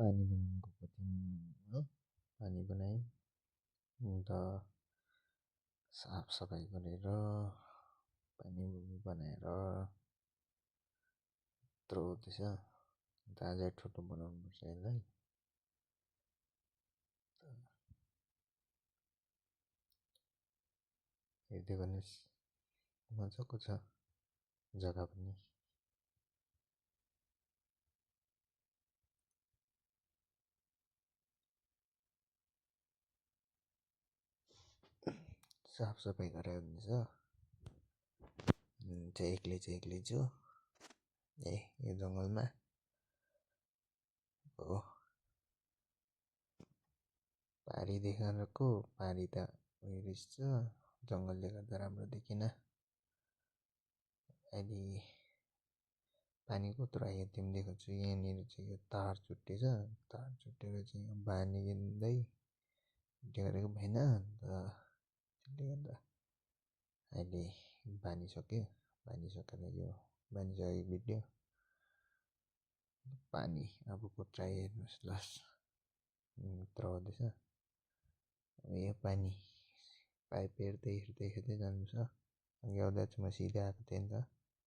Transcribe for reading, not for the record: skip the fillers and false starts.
पानी बनाउनु गएको थियौँ हो। पानी बनाएँ अन्त साफसफाइ गरेर पानी बनाएर यत्रो हुँदैछ। अन्त अझै ठुलो बनाउनुपर्छ यसलाई। हेर्दै गर्नुहोस् मजाको छ जग्गा पनि। साफसफाइ गरेर हुन्छ। चाहिँ एक्लै छु यो जङ्गलमा हो। पारी देखाएको पारी त उयो रहेछ, जङ्गलले गर्दा राम्रो देखिन। अहिले पानी कत्रो आयो तिमीले छु। यहाँनिर चाहिँ यो तार चुट्टिएछ, तार चुट्टिएर चाहिँ बाँधिँदै गरेको भएन। अन्त त्यसले गर्दा अहिले बाँधिसकेर यो बाँधिसकेको भिडियो पानी अब कत्रो आयो हेर्नुहोस् ल। यत्रो आउँदैछ। यो पानी पाइप हेर्दै जानुपर्छ। अघि आउँदा चाहिँ म सिधै आएको थिएँ नि त।